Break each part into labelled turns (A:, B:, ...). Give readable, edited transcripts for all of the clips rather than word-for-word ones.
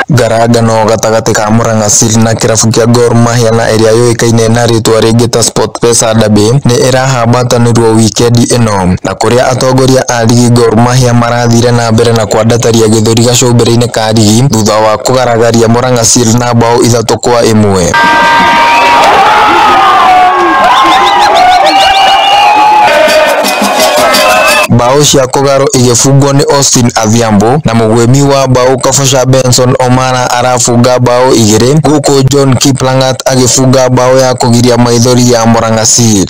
A: Ngarangano gatagatĩ ka Murang'a Seal na kĩrabu kĩa Gor Mahia na ĩrĩa yũĩkaine na rĩtwa rĩngĩ ta SportPesa Derby nĩ ĩrahambatanĩrwo wikendi ĩno, na kũrĩa atongoria a rigi Gor Mahia marathire na mbere na kwandataria gĩthũri gacũmbĩrĩ-inĩ ka rigi thutha wa kũgaragaria Murang'a Seal na mbaũ 3-1. Mbaũ cia kũgarũ igĩbungwo nĩ Austin Adhiambo na mũgwĩmi wa mbaũ Kabocha Benson Omara arabunga mbaũ 2 gũkũ John Kiplangat agĩbunga mbaũ ya kũgiria maithori ya Murang'a Seal.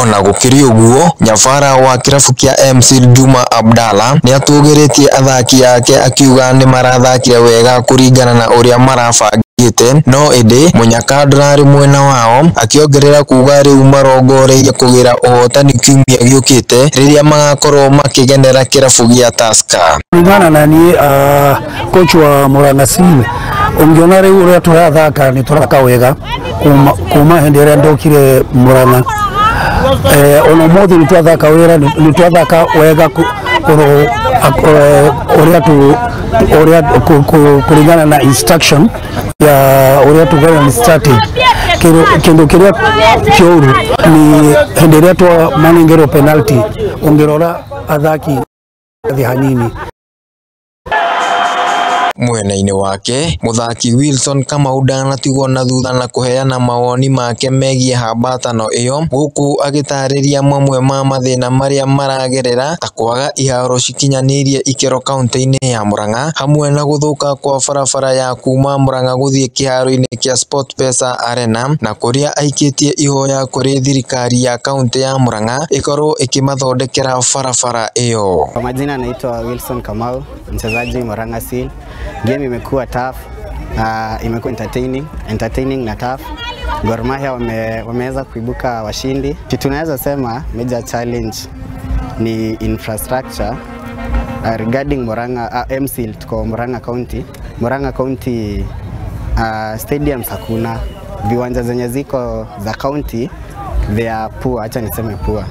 A: Ona gũkĩrĩ ũguo, nyabara wa kĩrabu kĩa MC Juma Abdalla nĩatũgĩrĩtie athaki ake akiuga nĩmarathakire wega kũringana na ũrĩa marabangĩte, no ĩndĩ mũnyaka ndũrarĩ mwena wao, akĩongerera kuga rĩu marongoreirie kũgĩra ũhotani kiumia gĩũkĩte rĩrĩa magakorwo makĩgenera kĩrabu gĩa Tusker.
B: Kulingana na niĩ coach wa Murang'a Seal, ũngĩona rĩu ũrĩa tũrathaka nĩ tũrathaka wega kuma hĩndĩ ĩrĩa ndokire Murang'a. Ona ũmũthĩ nĩ twathaka wĩra, nĩ twathaka wega ũrĩa kũringana na instruction ya ũrĩa tũgana ni strategy. Kĩndũ kĩrĩa kĩũru ni hĩndĩ ĩrĩa twamanengerwo penalty, ũngĩrora athaki thĩ hanini.
A: Mwena-inĩ wake, mũthaki Wilson Kamau ndanatigwo na thutha na kũheana mawoni make megiĩ hambatano ĩyo gũkũ agĩtarĩria mamwe ma mathĩna marĩa maragerera ta kwaga iharo cikinyanĩirie ikĩro kaunti-inĩ ya Murang'a hamwe na gũthũka kwa barabara ya kuma Murang'a gũthiĩ kĩharo-inĩ kĩa SportPesa Arena, na kũrĩa aikĩtie ihoya kũrĩ thirikari ya kaunti ya Murang'a ĩkorwo ĩkĩmathondekera barabara ĩyo.
C: Kwa majina naitwa Wilson Kamau, mchezaji Murang'a Seal. Game imekuwa tough, imekuwa entertaining na tough. Gor Mahia wameweza kuibuka washindi. Kitu naweza sema major challenge ni infrastructure. Regarding Murang'a, MCL tuko Murang'a County. Murang'a County stadiums hakuna. Viwanja zenye ziko za county they are poor, acha niseme poor.